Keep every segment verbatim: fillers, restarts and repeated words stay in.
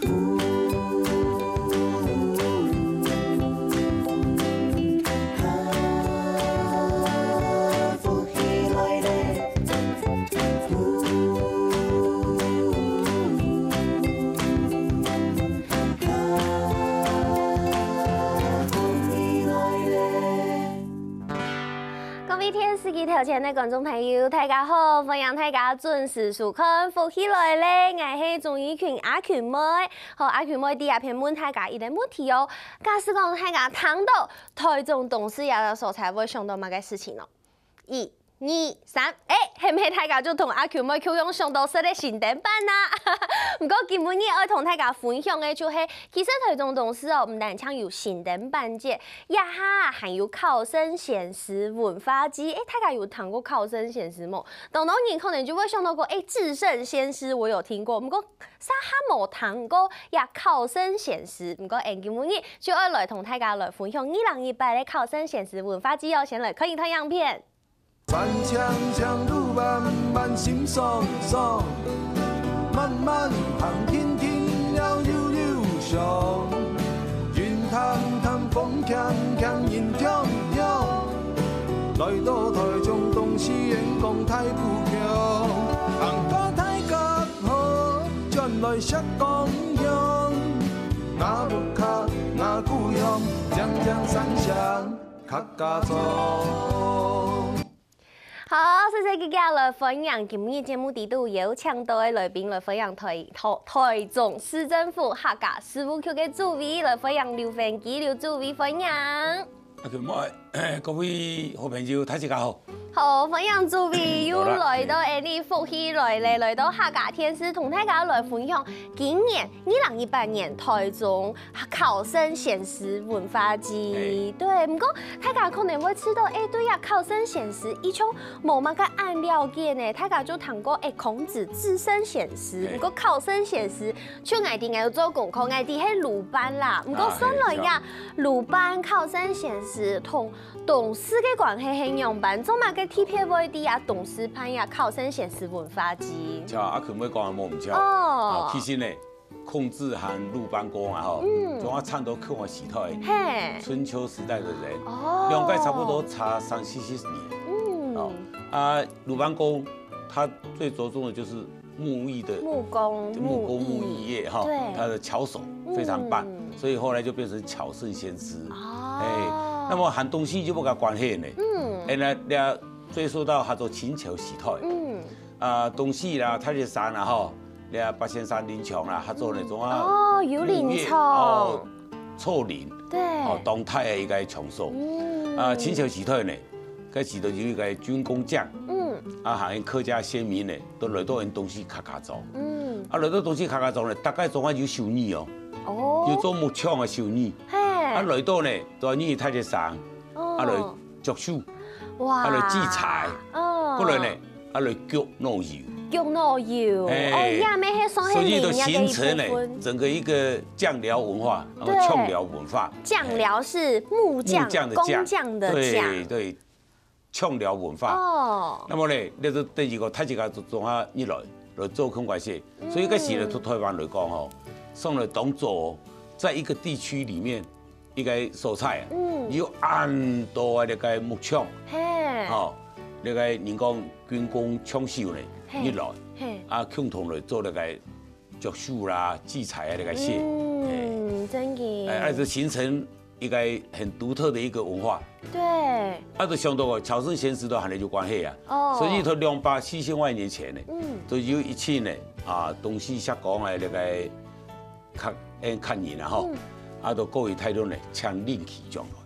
各位電視機頭前个觀眾朋友，大家好！歡迎大家準時收看《福氣來了》，𠊎係鍾怡群阿群妹。好，阿群妹在這片問大家一個問題哦：假使講大家聽到臺中東勢這個所在，會想到麼个事情呢？一、二、三，欸，係毋係大家就同阿群妹共樣想到食个新店粄啊？毋過今晡日愛同大家分享个就係，其實臺中東勢哦，毋單淨有新店粄節，這下還有考聖鮮師文化祭。欸，大家有聽過考聖鮮師無？當多人可能就會想到講，欸，至聖先師我有聽過，毋過 啥還無聽過這考聖鮮師，毋過𠊎今晡日就愛來同大家來分享二零一八个考聖鮮師文化祭哦。先來看一段影片。 好，細細个个來歡迎今晡日節目裡肚邀請到个來賓，來歡迎臺、臺、臺中市政府客家事務局个主委，來歡迎劉煥基劉主委，歡迎。阿群妹，各位好朋友，大家好。 好，歡迎主委又來到𠊎俚福氣來了，來到客家電視，同大家來分享今年二零一八年臺中考聖鮮師文化祭。對，毋過大家可能會知道，欸，對啊，考聖鮮師一向無麼个恁了解呢，大家就聽過，欸，孔子至聖先師，毋過考聖鮮師，像𠊎兜有做功課，𠊎兜係魯班啦，毋過算來呀，魯班考聖鮮師同 東勢个關係係仰般？做麼个特別會在啊東勢辦啊考聖鮮師文化祭？著，阿群妹講个無毋著。哦，其實呢，孔子和魯班公啊，吼，嗯，總共差毋多共个時代，嘿，春秋時代个人，哦，兩個差不多差三四十年。嗯，哦，啊，魯班公他最著重的就是 木藝的木工，木工木藝業哈，對，他的巧手非常棒，所以後來就變成巧聖先師。哦，欸，那麼和東勢就有个關係呢。嗯，欸，那那追溯到他做秦朝時代，嗯，啊，東勢啦，太白山啦，吼，那八仙山林場啦，他做那種啊，哦，有林場，哦，錯林，對，哦，動態的一個場所。嗯，啊，秦朝時代呢， 該時代有一個軍工匠，嗯，啊，還有客家先民呢，都來到𠊎東勢客家庄。嗯，啊，來到東勢客家庄呢，大概總共有手藝哦，哦，有做木匠个手藝。嘿，啊，來到呢，都愛入去大雪山，哦，啊，來掬手，哇，啊，來製材，哦，過來呢，啊，來焗老窯。焗老窯，嘿，哦，也乜係算係林業个一部分。所以就形成了整個一個匠寮文化，然後對，匠寮文化。 匠寮是木匠，木匠的匠，工匠的匠。對，對，匠寮文化。哦，那麼呢，那就等於講，大家就從啊入來，來做空關係。所以該時呢，對臺灣來講吼，算來當做在一個地區裡面，一個所在啊，嗯，有恁多个那個木匠，嘿，吼，那個人講軍工匠手呢，嘿，入來，嘿，啊，共同來做那個 掬手啦、製材啊，那個事。嗯，真个。欸，啊，就形成一個很獨特的一個文化。對。啊，就想到哦，巧聖先師都和你有關係啊。哦，所以佢兩百四千萬年前呢，嗯，就有一群呢，啊，東勢、石岡个那個客，欸，客人啊，吼，嗯，啊，就過去臺灣呢，請靈乩上來。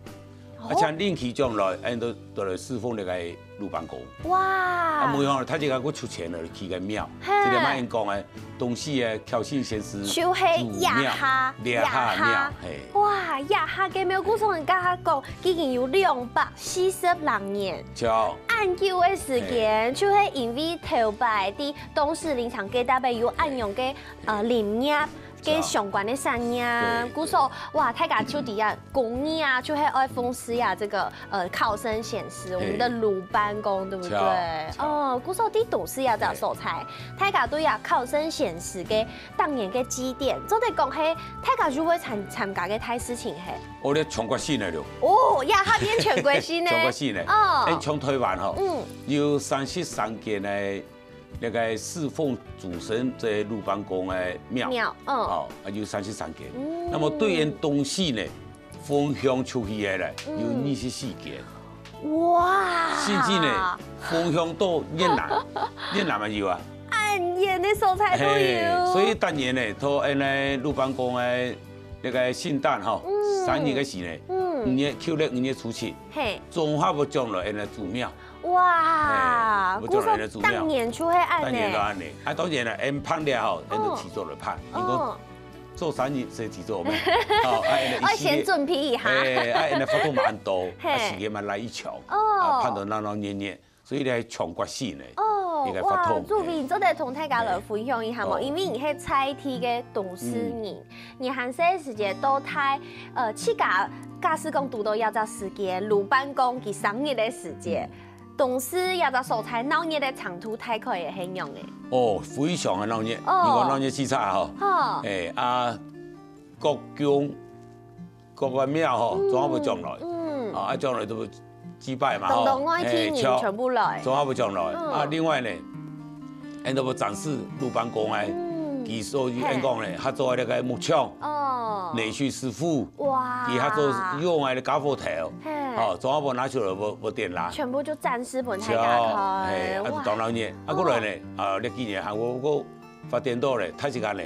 啊，請靈乩上來，𠊎就就來侍奉那個魯班公。哇！啊，無用，大家還出錢來起個廟，嘿，這個嘛應講欸，東勢个巧聖先師就係這下，祖廟，這下廟，這下，嘿，哇，這下个廟，故所人家講，已經有兩百四十六年，就恁久个時間，嘿，就係因為頭擺在東勢林場該搭位有恁樣个呃林業。个相關个產業，故所哇，大家就知啊，工藝啊，就係愛奉祀啊這個呃考生先師，我們的魯班公，對不對？哦，故所在東勢啊這所在，大家對啊考生先師个當年个祭典，做得講係大家就會參參加个大事情係。哦，你全國性个咯。哦，呀，下面全國性个。全國性个。哦，誒，像台灣吼，嗯，有三十三間个 那個侍奉主神這魯班公个廟，廟，嗯，哦，啊有三十三間。那麼對應東勢呢，分享出去个咧，有二十四間。哇！甚至呢，分享到越南，越南也有啊。恁遠个所在都有。嘿，所以當年呢，到恁呢魯班公个那個聖誕吼，三月个時呢，五月，舊曆五月初七，嘿，總下會將來恁呢祖廟。 哇，嘿，我就來了祖廟。故所當年就係恁呢。當年都恁呢。啊，當然了，𠊎辦了吼，𠊎就提早來辦。哦。你講做生意先提早咩？哦，啊，恁呢一時間，愛先準備一下。哎，啊，恁呢活動嘛恁多，嘿。啊，時間嘛來一搶，哦。啊，辦到鬧鬧熱熱，所以呢，全國性呢，哦，一個活動，哇，祝你做得同大家來分享一下無？嘿。因為你係在地个東勢人，嗯。你還細个時節都在，呃，自家假使講堵到這隻時節，魯班公佢生日个時節， 東勢這隻所在鬧熱个程度大概會係仰仔？哦，非常个鬧熱，哦。你講鬧熱四煞吼。哦。哎，啊，各宮、各个廟吼，嗯，總下會將來。嗯。啊，啊，將來都會祭拜嘛，吼。當當外地人，嘿，全部來。總下會將來。嗯。啊，另外呢，恁都會展示魯班公个，嗯。佢所以恁講呢，嘿。佢做个那個木匠，哦。泥水師傅，哇。佢還做用个家伙頭，嘿。哦，總下會拿出來會，會展覽。 全部就展示分大家看。嘿，啊，哇。當鬧熱。啊，過來呢，啊，這幾年還有个發展到咧，大自家呢，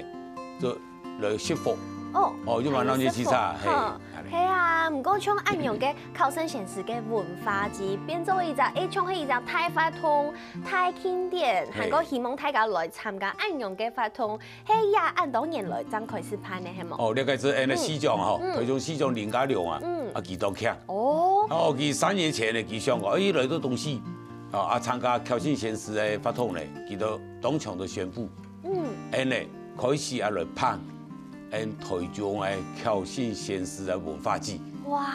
就來食福。哦，哦，就嘛鬧熱四煞，嘿，還有食福，哈。恁呢。係啊，毋過像恁樣个考生先師个文化祭，變做一隻，誒，像係一隻大活動、大慶典，嘿。還過希望大家來參加恁樣个活動， 係也恁多年來正開始辦个，係無？哦，了解，這恁呢市長吼，嗯。台中市長林佳龍啊，嗯。啊，佢當慶。哦。哦，佢三年前呢，佢想講，誒，來到東勢，啊，啊，參加考生先師个活動呢，佢都當場都宣布，嗯。恁呢，開始啊來辦，恁台中个考生先師个文化祭。哇。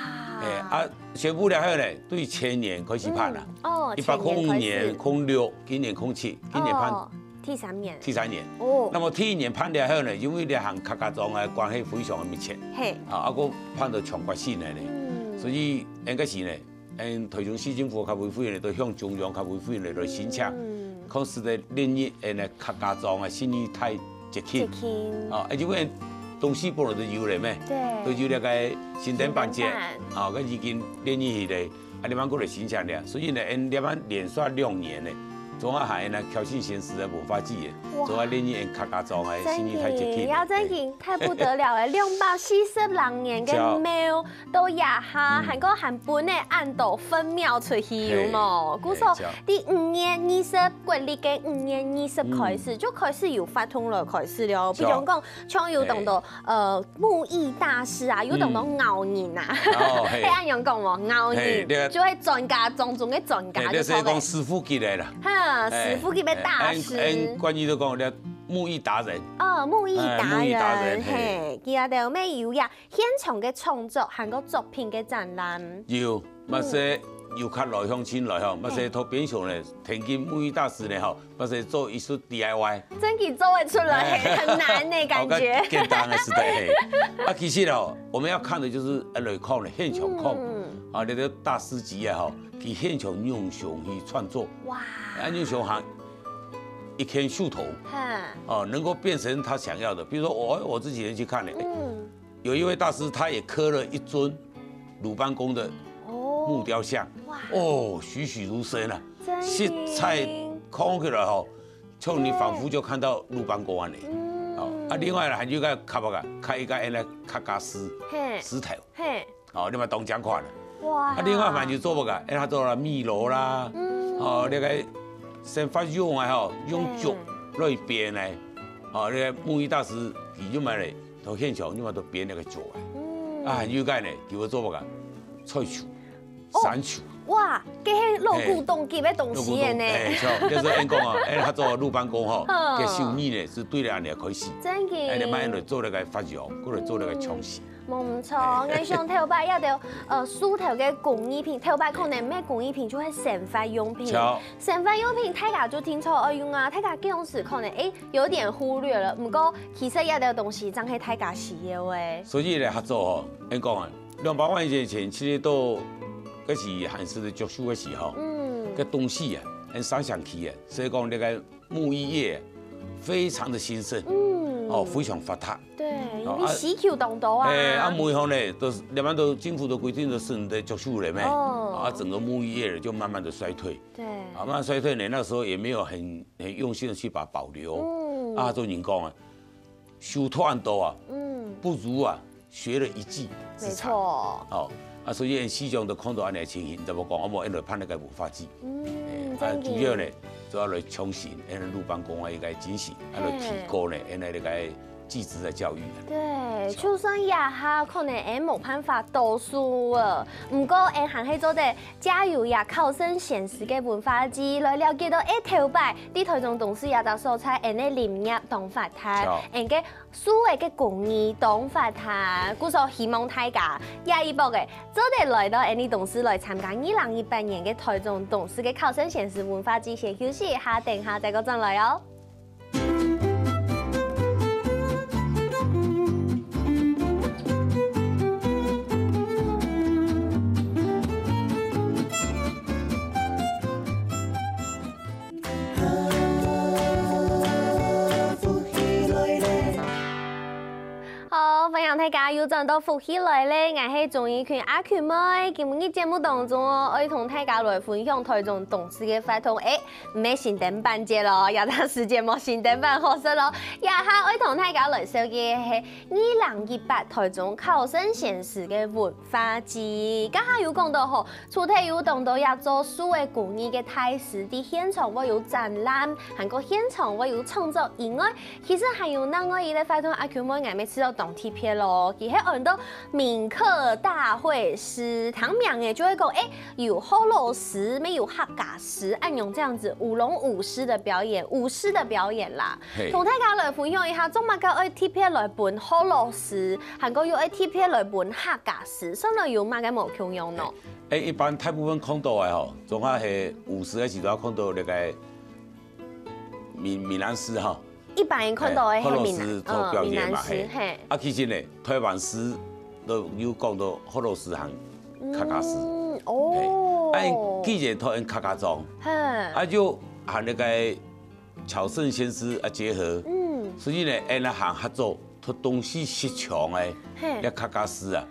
誒，啊，宣布了後呢，對前年開始辦啊。嗯，哦，一百空五年、前年開始。空六，今年空七，今年辦。哦。 第三年。第三年。哦。那麼第一年辦了後呢，因為這項客家莊个關係非常个密切，嘿。啊，啊，个辦到全國性个呢，嗯。所以恁个時呢，嗯，台中市政府客委會呢，都向中央客委會呢來申請，嗯。看使得列入恁个客家莊个新一代節慶。節慶。啊，因為東勢本來都有了咩，對。都有那個新店板節，新店板。啊，該已經列入去了。 啊，這擺過來申請了，所以呢，𠊎這擺連續兩年呢，總下還呢，考生先師个文化祭个，哇。總下列入𠊎客家莊个新一代節慶。真个，要真个，太不得了了，兩百四十零年个廟到這下，嗯。還過還分得恁多分廟出去，有無？嘿，故所，嘿，對。在五月二十，國曆个五月二十開始，嗯。就開始有活動了，開始了。比如講，像有當多，嘿。呃， 木藝大師啊，有當多遶人啊。嗯。哦，嘿。係恁樣講無？遶人，嘿，對啊。就係專家，種種个專家，嘿，就係講師傅級个啦。哈，嘿，師傅級个大師。嘿，𠊎，𠊎國語都講這木藝達人。哦，木藝達人，哎，木藝達人，嘿。嘿，佢兜乜有呀，現場个創作，還過作品个展覽。有，嗯。乜係遊客來鄉親來吼，乜係，嘿。到邊上呢，聽見木藝大師呢吼， 或者做一些D I Y。真个做得出來，哎。很難呢，感覺。哦，較簡單个時代，嘿。啊，其實哦，我們要看的就是，呃，來看的，現場看。嗯。啊，那個大師級啊，吼，佢現場用手去創作。哇。啊，用手行一根樹頭，哈。哦，能夠變成他想要的。比如說我，我這幾天去看了，哎，嗯。 有一位大師，他也刻了一尊魯班公的木雕像。哦。哇。哦，栩栩如生啊，真个。色彩看起來吼，像你仿佛就看到魯班公恁樣。嗯。哦，啊，另外呢，還有一個刻啊，刻一個恁樣客家詩，嘿。詩頭。嘿。哦，你嘛當靚看啊。哇。啊，另外還有做麼个？哎，他做了米羅啦，嗯。哦，那個生活用啊，吼，用竹來編的，嗯。哦，那個木藝大師，佢就買了 到現場，你嘛都編那個竹啊。嗯。啊，還有一個呢，叫做做麼个？菜櫥、哦。山櫥。哇，這係老古董級个東西个呢。哎，像，就是恁講啊，哎，佢做魯班公吼，嗯。个手藝呢，係對了恁樣開始。真个。哎，你慢慢來做那個發揚，過來做那個創新。無毋著，哎。𠊎想頭擺這兜，呃，手頭个工藝品，頭擺可能毋係工藝品，就係生活用品。像。生活用品，大家就定著愛用啊，大家該當時可能，哎，有點忽略了。毋過，其實這兜東西正係大家需要个。所以呢，合作吼，恁講啊， 兩百萬年前，其實都，該係還係做手个時候，嗯。个東西啊，很上香氣啊，所以講那個木藝業非常的興盛，嗯。哦，非常發達。對，哦，因為需求當多啊。哎，啊，木以後呢，都是，兩般都政府都規定都係你的做手了咩？哦。啊，整個木藝業就慢慢的衰退。對。啊，慢慢衰退呢，那時候也沒有很，很用心的去把它保留。嗯。啊，做人講啊， 修斷多啊，嗯。不如啊，學了一技之長。沒錯。哦，啊，所以現在西江都看到恁樣的情形，你知無講，啊，無，因為辦那個文化祭。嗯，哎，啊，真的。主要呢，主要來創新，因為魯班公啊，一個精神，啊，來提高呢，嘿。因為那個技職的教育。對，就算這下可能也無辦法讀書了，毋過，哎，還係做得 借由這考生先師个文化祭，來了解到，哎，頭擺在臺中東勢這隻所在，𠊎等个林業當發達，著。𠊎等个手藝个工藝當發達。故所希望大家這一波个，做得來到𠊎等東勢來參加二零一八年个臺中東勢个考生先師文化祭。先休息一下，等下再過轉來哦。 好，歡迎大家又轉到福氣來了，𠊎係鍾怡君阿君妹。今晡日節目當中哦，愛同大家來分享臺中東勢个活動。哎， 毋係新燈板節咯，這段時間無新燈板好食咯。這下愛同大家來紹介个係二零一八臺中考生先師个文化祭。頭下有講到吼，除忒有當多這做手个工藝个大師，在現場會有展覽，還過現場會有創作以外，其實還有另外一個活動，阿Q妹𠊎每次都當特別咯，佢係安到 民客大會師，聽名仔就會講，哎，有學老師，乜有客家師，恁樣這樣子，舞龍舞獅的表演，舞獅的表演啦。嘿。同大家來分享一下，做麼个愛特別來分學老師，還過又愛特別來分客家師，算來有麼个無共樣呢？哎，一般大部分看到个吼，總係舞獅个時陣看到那個閩，閩南獅吼， 一般人看到个係閩南，哎，學老師做表演嘛，嗯，閩南獅，嘿。嘿。啊，其實呢，臺灣獅都有講到學老師和客家獅。嗯，哦。嘿，啊，既然都用客家莊，嘿。啊，就和那個喬聖先師啊結合，嗯。所以呢，𠊎等還合作，同東勢十強个，嘿。那客家獅啊，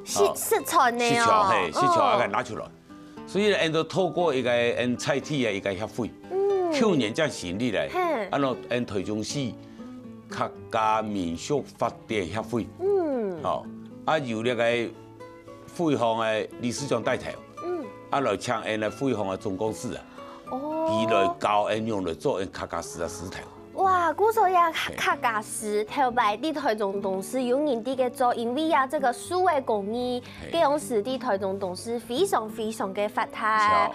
十，哦，十強个哦。十強，嘿，十強，哦。啊，給拿出來。 所以呢，𠊎等都透過一個，嗯，在地个一個協會，嗯。舊年正成立个，嘿。啊，𠊎等臺中市客家民俗發展協會，嗯。哦，啊，由那個會方个理事長帶頭，嗯。啊，來請𠊎等會方个總幹事啊，哦。佢來教𠊎等用來做𠊎等客家獅个獅頭。 哇，故所這客家獅頭擺在臺中東勢有人在該做，因為啊，這個手个工藝，嘿。該樣式在臺中東勢非常非常个發達，是哦。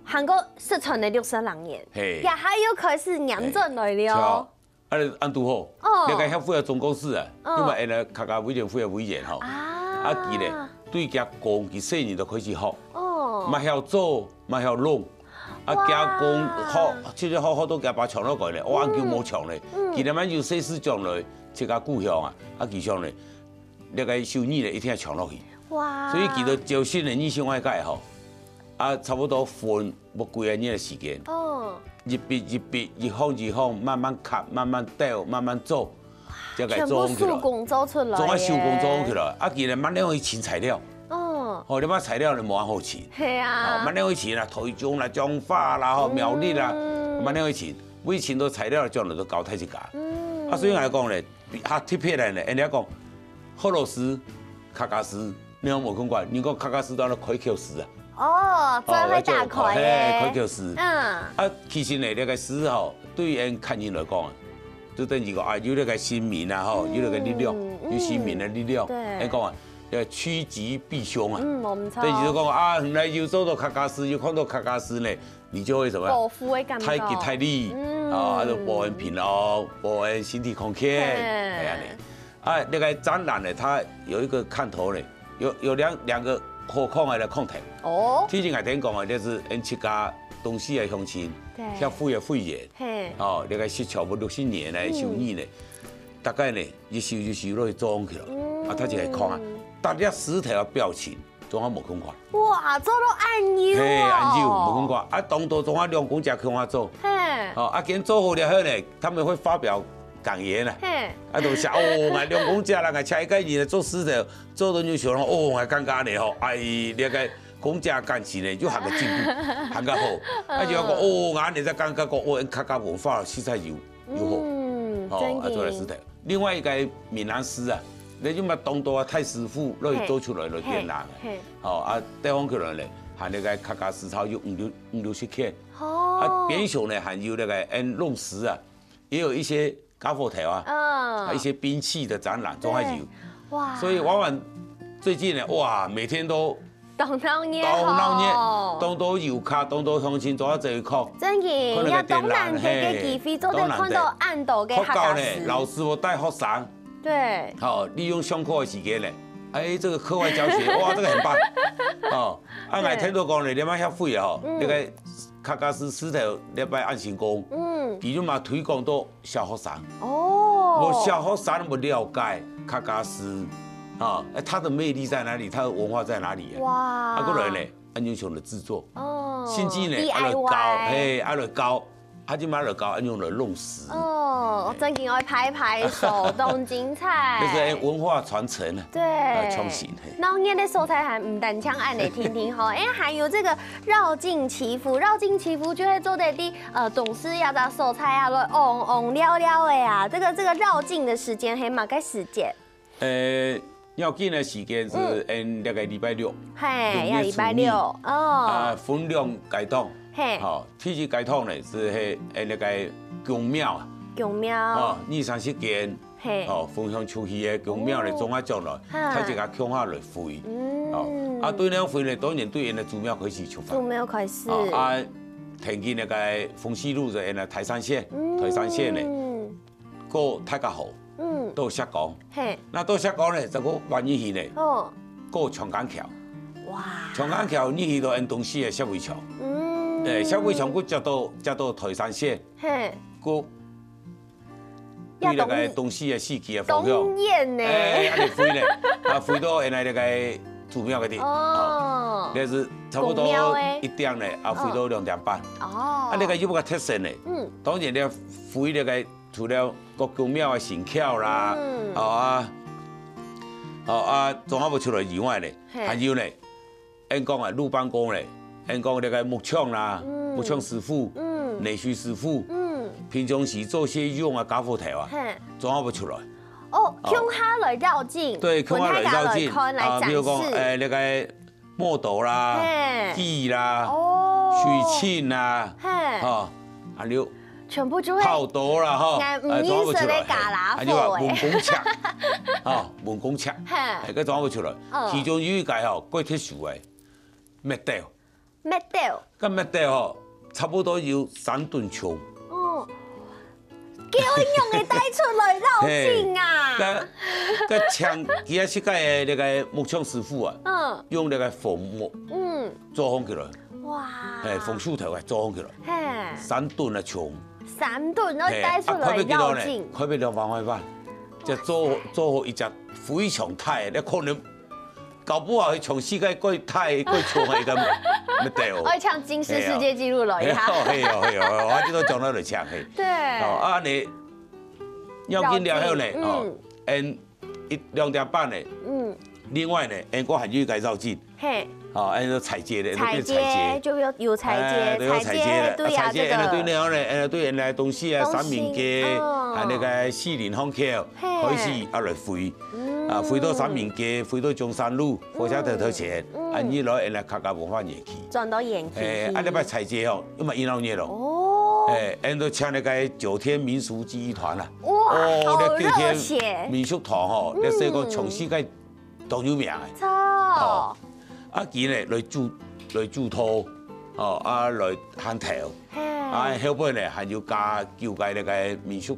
還過失傳了六十零年，嘿。這下又開始䀴轉來了。是哦。啊，恁堵好，哦。這個協會个總幹事啊，嗯。因為𠊎等客家委員會个委員吼，啊。啊，佢呢，對佢公，佢細人都開始學，哦。嘛曉做，嘛曉弄， 啊，哇。佢公好，其實好好多佢爸搶落來咧，哇，嗯。佢無搶咧，嗯。佢慢慢由細時轉來自家故鄉啊，啊，佢想咧，那個手藝咧一定愛搶落去。哇。所以佢就朝晨个日上愛該吼，啊，差不多分無幾個月个時間，哦。一筆一筆，一項一項，慢慢刻，慢慢鬥，慢慢做， 才个做起來。全部手工做出來个。總愛手工做起來。啊，佢呢，慢慢去尋材料。哦。吼，你買材料你無恁好尋。係啊。吼，慢慢去尋啦，臺中啦、彰化啦、吼，嗯。苗栗啦，慢慢去尋。為尋到材料，將來都交代自家。嗯。啊，所以𠊎講呢，較特別个呢，人家講，學老師、客家師， 你有無看過？人講客家獅都安到開口獅啊。哦，真會打開耶。哦，嘿，開口獅。嗯。啊，其實呢，這個獅吼，對於𠊎等客人來講啊，就等於講啊，有這個神明啊，吼，嗯，有這個力量，嗯。有神明个力量。對。𠊎講啊，呃，趨吉避凶啊。嗯，無毋著。等於就講啊，原來有做到客家事，有看到客家事呢，你就會什麼？保護的感覺。太吉太利，嗯。啊，就保安平安，保安身體康健，嘿。哎呀呢。啊，那個展覽呢，它有一個看頭呢，有，有兩，兩個好看的來看頭。哦。第一，𠊎聽講啊，就是𠊎自家東勢个鄉親，對。協會个會員，嘿。哦，那個是差不多六十年个手藝呢，嗯。大概呢， 一收一收落去裝起來，嗯。啊，他就來看啊，逐粒石頭个表情，總下無共款。哇，做到恁幼哦。嘿，恁幼，無共款。啊，當多總下兩公尺共下做。嘿。哦，啊，今做好了後呢，他們會發表感言啊。嘿。啊，都寫，哦，𠊎兩公尺啦，𠊎請一個人來做石頭，做到恁幼，哦，𠊎感覺呢吼，哎，這個公尺感情呢，又還較進步，還較好。啊，就講，哦，𠊎恁樣才感覺講，哦，客家文化實在有 又好。嗯，哦，真个。啊，做來石頭。另外一個閩南獅啊，你就嘛當多啊，太師傅落去做出來个展覽。嘿，嘿。哦，啊，地方可能呢，還有該客家獅頭有五六，五六十件。哦。啊，邊上呢，還有那個，嗯，弄獅啊，也有一些傢伙頭啊，嗯。啊，一些兵器的展覽，都還有。對。哇。所以往往最近呢，哇，每天都當鬧熱吼。當鬧熱，當多遊客，當多鄉親，都要走去看。真个，看那個展覽，也當難得个機會，嘿，做得看到恁多个客家獅。當難得。學校呢，老師傅帶學生，對。好，利用上課的時間呢，哎，這個課外教學，哇，這個很棒。哦，啊，對。𠊎聽到講呢，你們協會啊，吼，嗯。那個客家獅獅頭禮拜恁成功，嗯。佢就嘛推廣到 小學生。哦。無小學生無了解客家獅，啊，哎，它的魅力在哪裡？它的文化在哪裡啊？哇。啊，過來呢，恁樣像个製作。哦。甚至呢，啊，來教，D I Y。嘿，啊，來教，啊，這馬來教，恁樣來弄獅。哦，嘿。正經愛拍拍手，當精彩。就是，哎，文化傳承啊。對。啊，創新，嘿。鬧熱个所在還毋單淨恁樣定定吼，哎，還有這個 遶境祈福，遶境祈福就係做得在，呃，東勢這隻所在啊，來旺旺尞尞个啊。這個，這個遶境个時間係麼个時節？呃，要緊个時間係，嗯。嗯，這個禮拜六，嘿，六月初二。要禮拜六，哦。啊，分兩個街檔，嘿。好，第一街檔呢，係，呃，那個宮廟啊。宮廟。哦，二三十間， 嘿。哦，分享出去个宮廟个，哦。總下轉來，哈。大家共下來圍。嗯。哦，啊，對了圍呢，當然對𠊎个祖廟開始出發。祖廟開始。哦，啊，天氣那個豐西路个𠊎个台三線，嗯。台三線呢，過大家河，嗯。到石岡。嘿。那到石岡呢，再過彎入去呢，哦。過長江橋。哇。長江橋入去到𠊎東勢个石圍牆。嗯。對，石圍牆過接到，接到台三線，嘿。過 對那個東勢个四期个方向。東燕呢？哎，恁樣圍呢，啊，圍到原來那個祖廟个地。哦。哦，那是差不多宮廟欸。一點呢，啊，哦。圍到兩點半。哦。啊，那個有個特色呢。嗯。當然呢，圍那個除了各宮廟个神轎啦，嗯。哦啊，哦啊，總下無出來以外呢，嘿。還有呢， 𠊎講啊，魯班公咧，𠊎講這個木匠啦，嗯。木匠師傅，嗯。泥水師傅，嗯。平常時做事用个傢伙頭啊，嘿。總下會出來。哦，哦。共下來遶境，對，共下來遶境，分大家來看，來展示。啊，比如講，哎，這個磨刀啦，嘿。鋸啦，哦。水磬啦，嘿。吼，還有全部就會泡刀啦，吼，哎，總下會出來，嘿，還有啊，文公尺，吼，文公尺，嘿。哎，該總下會出來。嗯。其中有一個吼，最特殊个， 篾斗。篾斗。該篾斗吼，差不多有三噸重。哦。該愛仰仔帶出來遶境啊？嘿，該，該請佢个設計个那個木匠師傅啊，嗯。用那個紅木，嗯。做好起來。哇。嘿，紅樹頭啊，做好起來。嘿。三噸个重。三噸，然後帶出來遶境。嘿，啊，開到幾多呢？開到兩萬塊半。這做，做好一隻非常大个，你可能 搞不好係全世界最大、最長个一個篾斗。愛像金氏世界紀錄了一下。嘿哦，嘿哦，嘿哦，我這都講到了強嘿。對。哦，啊，你要緊了後呢，遶境，哦，嗯。嗯，一，兩點半呢，嗯。另外呢，嗯，我還有一個遶境，嘿。哦，嗯，彩街的，嗯，彩街，彩街。就有，有彩街，哎，對，有彩街的，彩街，對啊，啊，彩街，這個。嗯，對了後呢，嗯，對原來東勢啊，東勢，三民街，哦。還有那個四林巷口，嘿。開始啊來圍。 嗯。啊，圍到三民街，圍到中山路，火車頭頭前，嗯。啊，你來原來客家文化園區。轉到園區去。哎，啊，你拜彩街吼，又嘛一鬧熱咯。哦。哎，俺都請那個九天民俗技藝團啦。哇，哦，好熱血。那九天民俗團吼，嗯。那是一個全世界當有名个。著。哦，啊，佢呢來煮，來煮湯，哦，啊，來烘頭，嘿。啊，後背呢還有加幾个該个民俗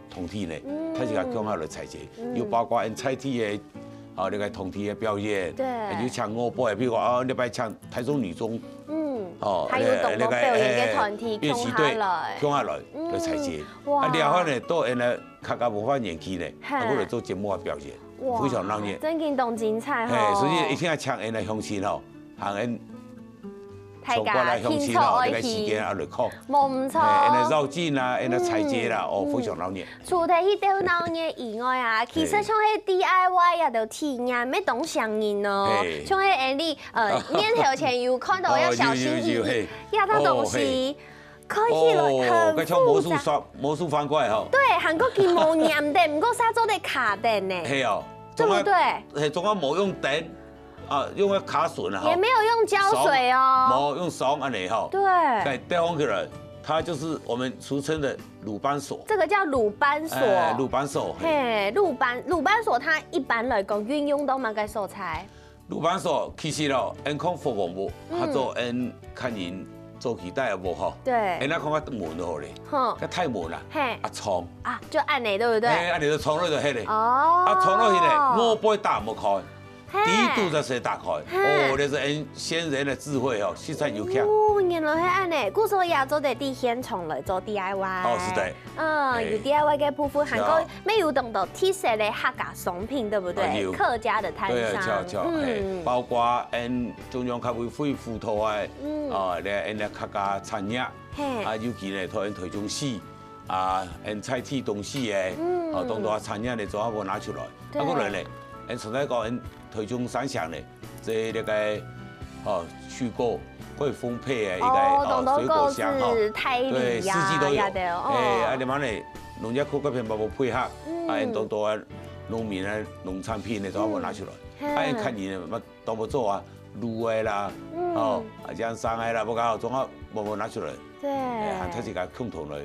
團體呢，嗯。大家共下來採集，嗯。有包括𫣆在地个，哦，該个團體个表演，對。有請外背，比如講，哦，這擺請台中女中，嗯。哦，還有當多表演个團體，那個，哎，樂器隊，共下來。共下來，嗯。來採集。哇。啊，然後呢，到𫣆个客家文化園區呢，嘿。啊，過來做節目个表演。 哇，非常鬧熱。真經當精彩吼。嘿，所以一定愛請𫣆个鄉親吼，喊𫣆大家全國个鄉親吼，這個時間啊來看。無毋著。嘿，𫣆个遶境啊，𫣆个採集啦，嗯。哦，非常鬧熱。除忒去鬥鬧熱以外啊，其實像係D I Y這兜體驗，乜當上癮哦。嘿。像係𫣆俚，呃，年頭前有看到个小心翼翼，哦，有，有，有，嘿。這兜東西，哦，嘿。 看起來很複雜。哦，該像魔術方，魔術方塊吼。對，還過佢無黏等，毋過係做得卡等呢。係哦，對不對？係，總共無用等，啊，用个卡榫啊，吼。也沒有用膠水哦。爽，無用爽恁呢吼。對。該戴上去了，它就是我們俗稱的魯班鎖。這個叫魯班鎖。哎，魯班鎖，嘿。嘿，魯班，魯班鎖它一般來講運用到麼个所在？ 魯班鎖其實哦，𫣆看佛光屋，嗯。較早𫣆客人做期待个屋吼，對。𫣆那看較門就好咧，吼。較大門啦，嘿。啊，窗。啊，就恁呢，對不對？哎，恁呢就窗落就好咧。哦。啊，窗落去咧，外背打無開，嘿。底肚才係打開。嘿。哦，這係𫣆先人个智慧哦，實在有強。哦，原來係恁呢，故所也做得在現場來做D I Y。哦，是的。 嗯，哎。有D I Y个部分，還過，是啊。乜有當多特色个客家商品，對不對？啊，有。客家的攤商。對啊，對啊，對啊，嗯。哎，包括𫣆中央客委會輔導个，嗯。啊，這𫣆个客家產業，嘿。啊，尤其呢，同𫣆台中市，啊，𫣆在地東勢个，嗯。啊，當多產業呢，做好拿出來。對。啊，過來呢，𫣆常在講，𫣆台中山上呢， 這那個，哦，水果，會豐沛的一個，哦，哦，當多果子，水果香，哈。大梨啊，對，四季都有。這兜，哦。哎，啊，你看呢，農業科技片包括配合，嗯。啊，很多多啊，農民啊，農產品呢，都要拿出來。嗯。啊，你看你嘛，都不做啊，滷的啦，嗯。哦，啊，這樣上來啦，不搞，總要包包拿出來。對。哎，和大家共同來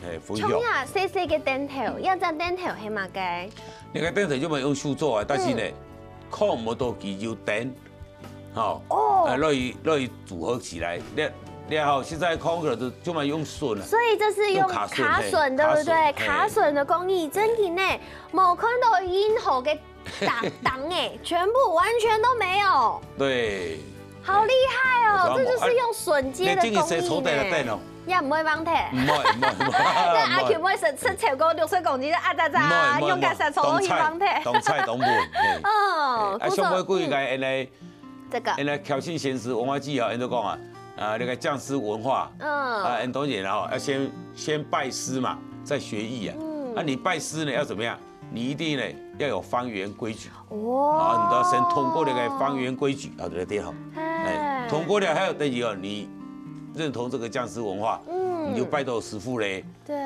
嘿，分享。像呀，細細个燈頭，這隻燈頭係麼个？那個燈頭就嘛用手做啊，但是呢，嗯。看毋到佢有燈，吼，哦。呃，落去，落去組合起來，你，你好，現在看起來就，就嘛用榫啊，所以這是用用卡榫，卡榫，嘿，對不對？卡榫，嘿。卡榫的工藝，真的呢，無看到任何个 打，擋欸，全部完全都沒有。對。好厲害哦，有這麼，這就是用榫接的工藝呢。啊，你這個係坐在那等哦。也毋會忘忒。毋會，毋會，毋會，那阿Q毋會。毋會食，食超過六十公斤的啊，咋咋，毋會，毋會，用个食坐落去忘忒。當菜，當菜，當飯，嘿。哦，啊，故所，上尾幾個嗯。N A，這個。N A挑戰現實文化祭啊，人都講啊，啊，那個匠師文化，嗯。啊，很多人啊，要先，先拜師嘛，再學藝啊。嗯。啊，你拜師呢，要怎麼樣？ 你一定呢要有方圓規矩。哦。啊，你都要先通過那個方圓規矩，啊，對不對？哈。哎。哎，通過了，還有等於哦，你認同這個匠師文化，嗯。你就拜託師傅咧，對。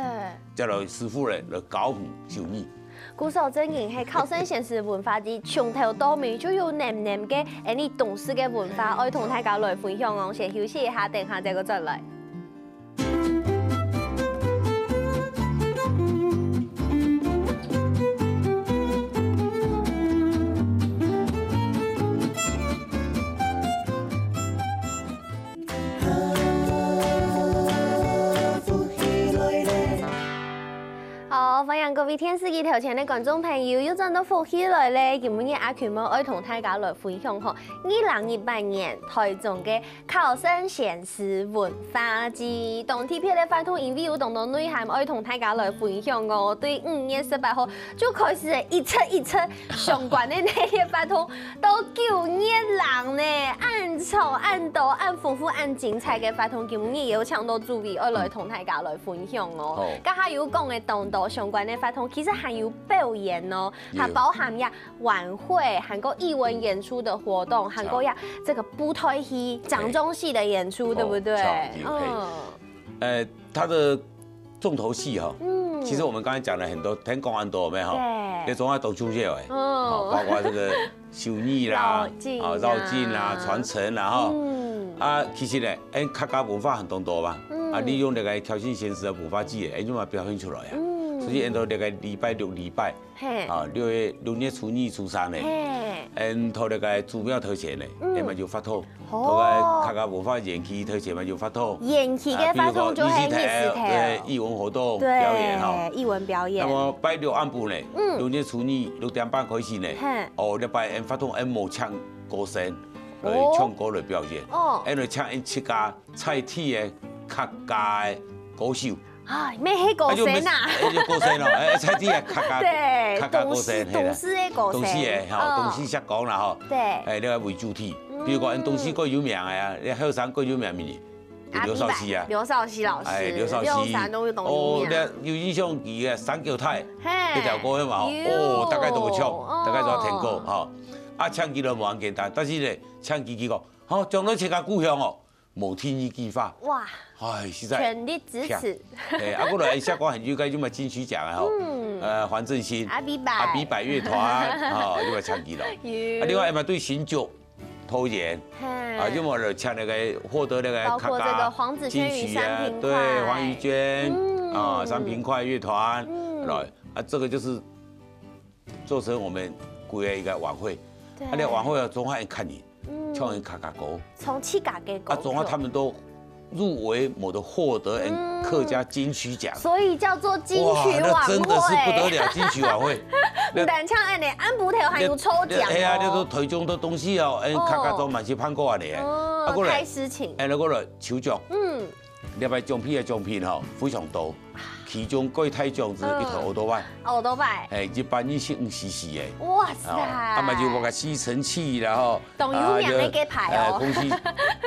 叫了師傅咧來教你手藝。故所真經係考生現實文化祭，從頭到尾就有濃濃个，哎，你懂事个文化，愛同大家來分享哦。先休息一下，等下再過轉來。 好，歡迎各位電視機頭前个觀眾朋友，又轉到福氣來了。今晡日阿群妹愛同大家來分享吼，二零一八年台中个 考生現實文化祭，當特別个活動，因為有當多內涵愛同大家來分享哦。對五月十八號就開始一直一直相關个那些活動，到九月零呢，恁長、恁多、恁豐富、恁精彩个活動，今日有請到主委愛來同大家來分享哦。好。剛剛有講个當多相關个活動，其實還有表演哦，有。還包含呀 晚會，還過藝文演出的活動，還過呀，這個布袋戲、掌中戲的演出，對不對？哦，嘿。呃，它的重頭戲哈，嗯。其實我們剛才講了很多，天光安多有沒有？對。也總要懂中間有哎，哦。哦，包括這個手藝啦，繞境啊。啊，繞境啦，傳承啦哈。嗯。啊，其實呢，哎，客家文化很多多嘛，嗯。啊，利用那個挑戰現實的文化祭，哎，就把它表現出來啊。嗯。所以𫣆到這个禮拜六、禮拜，嘿。啊，六月，六月初二、初三呢，嘿。𫣆到這个祖廟頭前呢，嗯。𫣆嘛就發通，哦。到个客家文化園區頭前嘛就發通。園區个發通就係日時頭。啊，比如講日時頭，對，藝文活動，對，表演哈。藝文表演。那麼拜六暗晡呢，嗯。六月初二六點半開始呢，嘿。哦，禮拜𫣆發通，𫣆無請歌星來唱歌來表演，哦。哦。𫣆來請𫣆自家 在地个客家个歌手。啊，乜係歌星啊？啊，就毋係，哎，就歌星咯，哎，在地个客家，對，客家歌星，東勢，係啦。東勢个歌星。東勢个，吼，嗯。東勢石岡啦，吼。對。哎，你愛為主題，嗯。比如講，東勢較有名个啊，你後生較有名个，就劉劭希啊。阿伯，劉劭希老師，哎，劉劭希。後生都有當有名。哦，你有印象佢个三腳太，嘿，那條歌嘛，吼，有，哦，大家都會唱，哦。大家都要聽過，吼。啊，請佢來無恁簡單，但是呢，請佢，佢講，吼，將來自家故鄉哦， 無第二句話。哇，哎，實在全力支持。嘿，啊，過來下關很久，該就嘛金曲獎啊，吼，嗯。呃，黃振興，阿比伯。阿比伯樂團，吼，就嘛請佢咯。有。啊，另外，嘛對新竹、桃園，嘿。啊，就嘛請那個獲得那個包括這個客家黃子軒與金曲啊，三平快。對，黃怡娟，嗯。啊，三平快樂團，嗯。來，啊，這個就是 做成我們規个一個晚會。對。啊，那晚會啊，總下看你，嗯。唱人客家歌。從自家个歌曲。啊，總下他們都入圍，某的獲得，嗯。客家金曲獎。所以叫做金曲晚會。哇，那真的是不得了，金曲晚會。毋單淨恁呢，暗晡頭還有抽獎哦。哎呀，那都台中的東西哦，哎，哦。客家都滿是辦過恁呢。哦，啊，過來，太實情。哎，那過來，抽獎。嗯。 這擺獎品个獎品吼，非常多，其中最大獎就係一台奧多拜。奧多拜。哎，一百二十五C C个。哇塞！哦，啊，嘛就有个吸塵器啦吼，當有名个該牌哦。啊，就，哎，空氣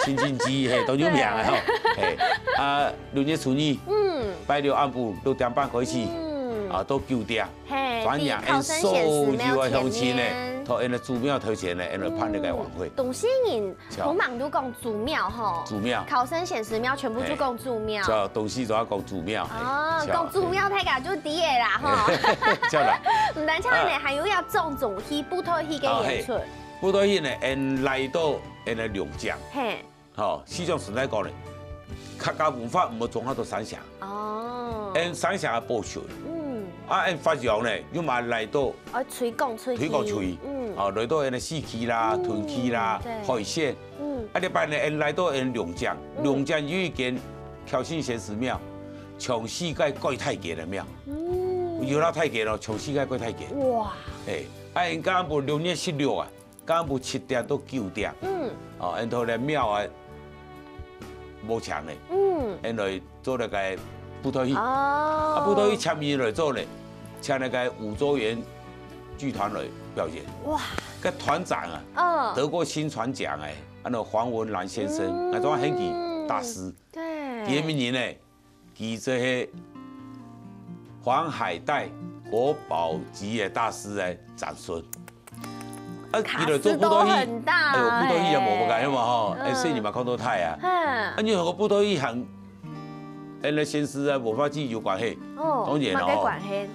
清淨機，嘿，當有名个吼，嘿，啊，六月初二，嗯。拜六暗晡六點半開始，嗯。啊，到九點，嘿，全營，在考生顯示廟前面。所有个鄉親呢，到𫣆个祖廟頭前呢，𫣆來辦這個晚會。嗯，當多人 好。好忙都講祖廟吼。祖廟。考生顯示廟全部就講祖廟。嘿。就東勢就愛講祖廟，嘿，哦，就，講祖廟大家就知个啦，吼。就啦。毋單淨呢，啊。還有愛莊重戲、布袋戲个演出。哦，嘿。布袋戲呢，𫣆來到𫣆个龍江。嘿。吼，四種存在講呢，客家文化毋好總下到山城。 哦。𫣆山城个保存。嗯。啊，𫣆發揚呢，又嘛來到，哦，推廣出去。推廣出去。嗯。哦，來到𫣆个四區啦、嗯，屯區啦、對。海線。嗯。啊，這擺呢，𫣆來到𫣆龍江，嗯。龍江有一間考生顯示廟，全世界最大間个廟。嗯。有偌大間咯，全世界最大間。哇。哎，啊，𫣆今晡日六月十六啊， 今晡日七點到九點，嗯。哦，𫣆到該廟啊，無請呢，嗯。𫣆來做那個布袋戲。哦。啊，布袋戲請人來做呢，請那個五洲原劇團來表演。哇。該團長啊，嗯。得過薪傳獎个，安到黃文蘭先生，嗯。𠊎做下喊佢大師。對。第二名呢， 佢就係黃海岱國寶級个大師个長孫。啊，佢來做布袋戲，卡司都很大哎喲，布袋戲也無欸。無解嘛吼，嗯。哎，細人嘛看到大啊。嗯。啊，你有个布袋戲和，哎，該顯示啊，文化祭有關係。哦，當然了吼。麼个關係？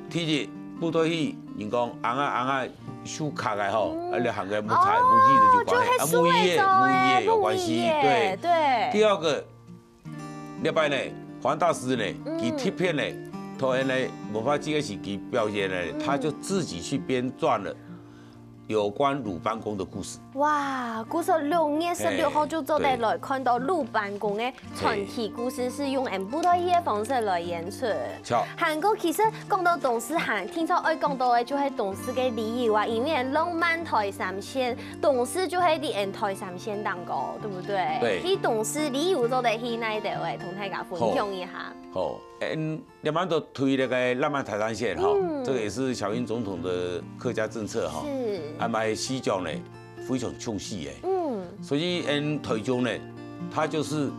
第一，布袋戲，人講，尪仔尪仔，手卡个吼，嗯。啊，你和个木材、哦，木藝就有關係，啊，就係手个做个，木藝个，木藝个有關係，木藝个，對。對。第二個， 這擺呢，黃大師呢，嗯。佢特別呢，同𫣆个文化祭个時期表演呢，嗯。他就自己去編撰了有關魯班公的故事。哇，故所六月十六號就做得來看到魯班公个傳奇故事，係用𫣆布袋戲个方式來演出。嘿，對。著。還過其實講到東勢還，聽說愛講到个就係東勢个旅遊啊，因為浪漫台三線，東勢就係在𫣆台三線當中，對不對？對。去東勢旅遊做得去哪位，同大家分享一下。好。 好，嗯，你們都推那個浪漫台三線哈，嗯。這個也是小英總統的客家政策哈。是。還有西藏呢，非常重視欸。嗯。所以，嗯，台中呢，它就是，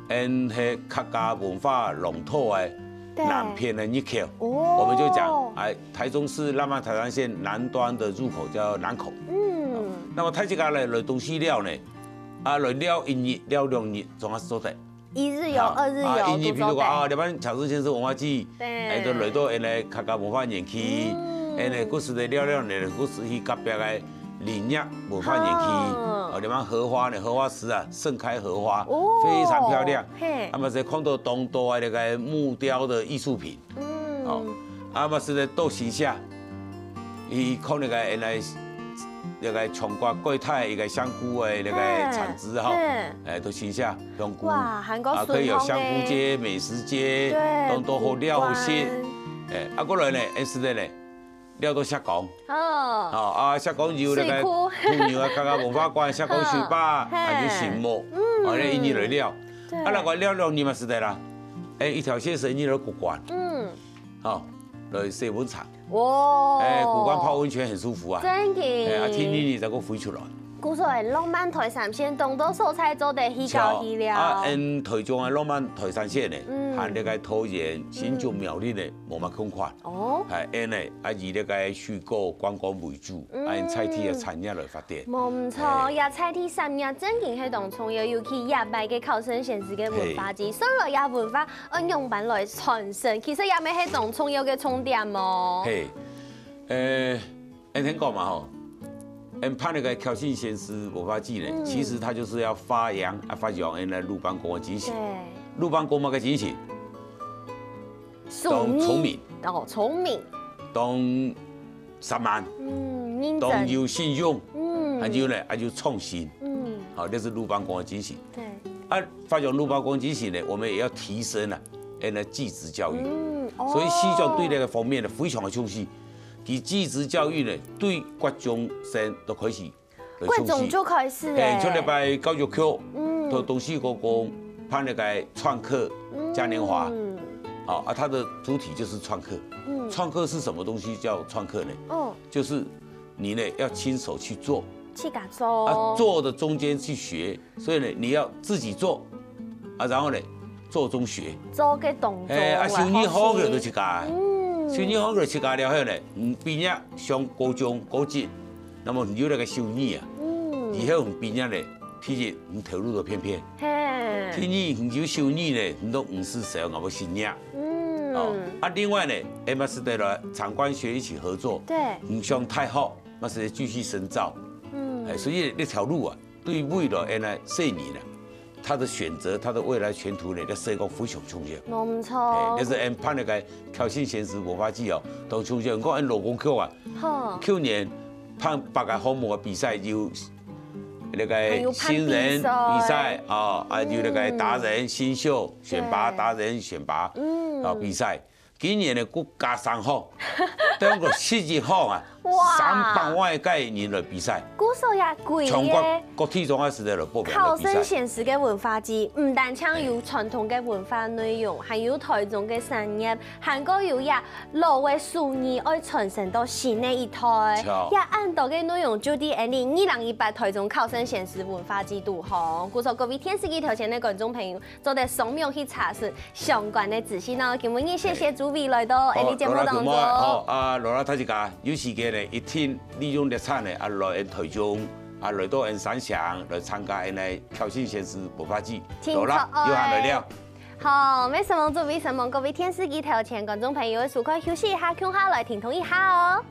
嗯，係客家文化龍頭欸，對。南片个入口。哦。我們就講，哎，台中市浪漫台三線南端的入口叫南口。嗯。那麼大自家來，來東勢尞呢，啊，來尞一日，尞兩日，總還係做得。 一日遊、啊，二日遊啊，一日，都做得。譬如講，啊，這擺喬治先生文化祭，對。哎，都來到𫣆个客家文化園區，嗯。𫣆个故事个尞尞呢，故事去隔壁个林業文化園區，哦。哦，這擺荷花呢，荷花池啊，盛開荷花，哦。非常漂亮。嘿。那麼再看到當多个那個木雕的藝術品，嗯。哦，啊，嘛係咧到新社，佢看該个原來該个長角桂泰一個香菇个該个產值吼，哎，到新社香菇，哇，還過啊，可以有香菇街、美食街，對，當多好料好食，哎，啊，過來呢，哎，係咧呢，料到石岡，哦，啊，石岡有該个水庫，土牛啊，剛剛文化館、石岡水壩，還有醒目，啊，該一日來料，啊，那個料料你嘛係得啦，哎，一條線生意來過關，嗯。 吼，來洗溫泉。哇！哎，古關泡溫泉很舒服啊。真个。哎，啊，天氣你才夠飛出來。故所浪漫台三線當多所在做得去搞去了。啊，嗯，台中个浪漫台三線呢，嗯，和那個桃園、新竹、苗栗呢，無麼共款。哦。哎，因為啊，以那個水果觀光為主，啊，因在地个產業來發展。無毋錯，哎，也在地產業真个係當重要，尤其這擺个考生選擇个文化節，雖然也文化 愛仰般來傳承，其實也係當重要个重點哦。嘿，呃，恁聽講嘛吼，恁辦那個挑戰現實文化祭呢，其實它就是要發揚啊，發揚原來魯班公个精神。對，魯班公个精神，當聰明，哦，聰明，當散漫，嗯，認真，當有信用，嗯，還有呢，還有創新，嗯，好，這是魯班公个精神。對，啊，發揚魯班公精神呢，我們也要提升啊，哎，那技職教育。嗯，所以西藏對那個方面呢，非常的重視。其技職教育呢，對國中生都開始，國中就開始，哎，像禮拜教育課，嗯，都東西公公辦那個創客嘉年華，嗯，好啊，它的主體就是創客。嗯，創客是什麼東西？叫創客呢？哦，就是你呢要親手去做，自家做，啊，做的中間去學， 所以呢，你要自己做，啊，然後呢，做中學。做个動作，哎，啊，手藝好个就自家，嗯，手藝好个自家了後呢，嗯，畢業上高中、高職，那麼你有那個手藝啊，嗯，以後你畢業呢，其實你頭路都偏偏，嘿，第二你有手藝呢，你都毋使愁，我不信仰。嗯，哦，啊，另外呢，M S的呢，產官學一起合作，對，你上大學，那是繼續深造，嗯，哎，所以那條路啊， 對未來个細人啊，他的選擇，他的未來前途呢，在社會非常重要。無毋錯。哎，這是俺辦那個挑戰現實文化祭哦，當重要。你看俺勞工局啊，好，去年辦八個項目个比賽，有那個新人比賽啊，啊，有那個達人新秀選拔、達人選拔啊比賽。 今年个國家三項，等於十一項啊，哇，三百萬个人來比賽，故所也貴耶。全國各地方个時代來報名來比賽。考生現實个文化祭，毋單淨有傳統个文化內容，還有台中个產業，還過有這老个手藝愛傳承到新个一代。也恁多个內容就在二零一八台中考生現實文化祭肚項。故所各位電視機頭前个觀眾朋友，做得上網去查詢 相關个資訊哦。今晡日謝謝主委來到𠊎俚節目當中。好，勞力大家，有時間呢，一定利用這場呢，啊，來俺台中，啊，來到俺山上，來參加俺个挑戰現實文化祭。勞力，有閒來尞。好，麼个時節主委，麼个時節各位電視機頭前觀眾朋友个收看，休息一下，共下來停動一下哦。